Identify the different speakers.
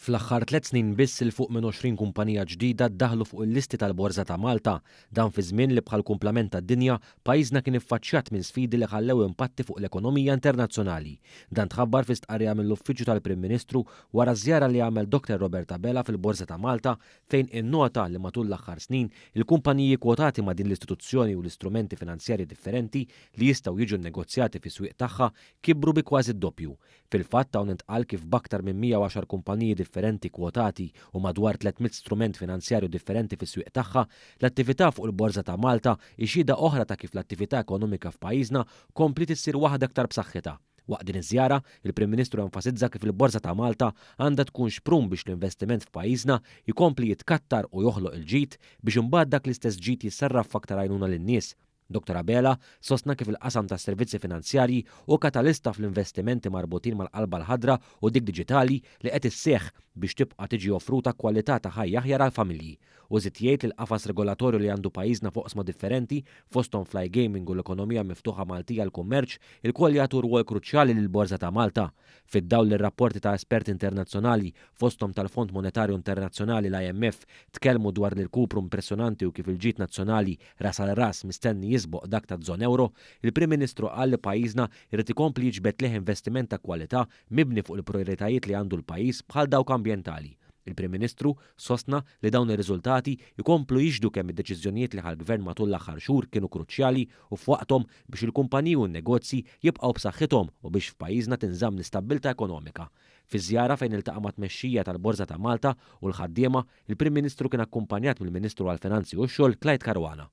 Speaker 1: Fl-aħħar tlett snin biss 'il fuq minn 20 kumpanija ġdida ddaħħlu fuq il-listi tal-Borża ta' Malta. Dan fi żmien li bħall-kumplament tad-dinja, pajjiżna kien iffaċċjat minn sfidi li ħallew impatti fuq l-ekonomija internazzjonali. Dan tħabbar fi stqarrija mill-Uffiċċju tal-Prim Ministru wara żjara li għamel Dr Robert Abela fil-Borża ta' Malta fejn innota li matul l-aħħar snin il-kumpaniji kwotati ma' din l-istituzzjoni u l-istrumenti finanzjarji differenti li jistgħu jiġu nnegozjati fis-swieq tagħha kibru bi kważi d-doppju. Fil-fatt hawn intqal kif b'aktar minn 110 kumpaniji differenti kwotati u madwar 300 strument finanzjarju differenti fis-swieq tagħha, l-attività fuq il-Borża ta' Malta hi xhieda oħra ta' kif l-attività ekonomika f'pajjiżna kompliet issir waħda aktar b'saħħitha. Waqt din iż-żjara, il-Prim Ministru enfasizza kif il-Borża ta' Malta għandha tkun xprun biex l-investiment f'pajjiżna jkompli jitkattar u joħloq il-ġid biex imbagħad dak l-istess ġid jissarraf f'aktar għajnuna lin-nies. Dottor Abela sostna kif il-qasam tas-servizzi finanzjarji hu katalista fl-investimenti marbutin mal-qalba l-ħadra u dik diġitali li qed isseħħ biex tibqa' tiġi offruta kwalità ta' ħajja aħjar għall-familji. Hu żied jgħid li l-qafas regolatorju li għandu pajjiżna f'oqsma differenti, fosthom fl-iGaming u l-ekonomija miftuħa Maltija għall-kummerċ, ilkoll jagħtu rwol kruċjali lill-Borża ta' Malta. Fid-dawl li r-rapporti ta' esperti internazzjonali, fosthom tal-Fond Monetarju Internazzjonali, l-IMF, tkellmu dwar l-irkupru impressjonanti u kif il-ġid nazzjonali ras għal ras mistenni jisboq dak taż-żona ewro, il-Prim Ministru qal li pajjiżna jrid ikompli jiġbed lejh investiment ta' kwalità mibni fuq il-projoritajiet li għandu l-pajjiż bħal dawk ambjentali. Il-Prim Ministru sostna li dawn ir-riżultati jkomplu jixhdu kemm id-deċiżjonijiet li ħa l-Gvern matul l-aħħar xhur kienu kruċjali u f'waqthom biex il-kumpaniji u n-negozji jibqgħu b'saħħithom u biex f'pajjiżna tinżamm l-istabbiltà ekonomika. Fiż-żjara fejn iltaqa' mat-tmexxija tal-Borża ta' Malta u l-ħaddiema, Il-Prim Ministru kien akkumpanjat mill-Ministru għall-Finanzi u x-Xogħol Clyde Caruana.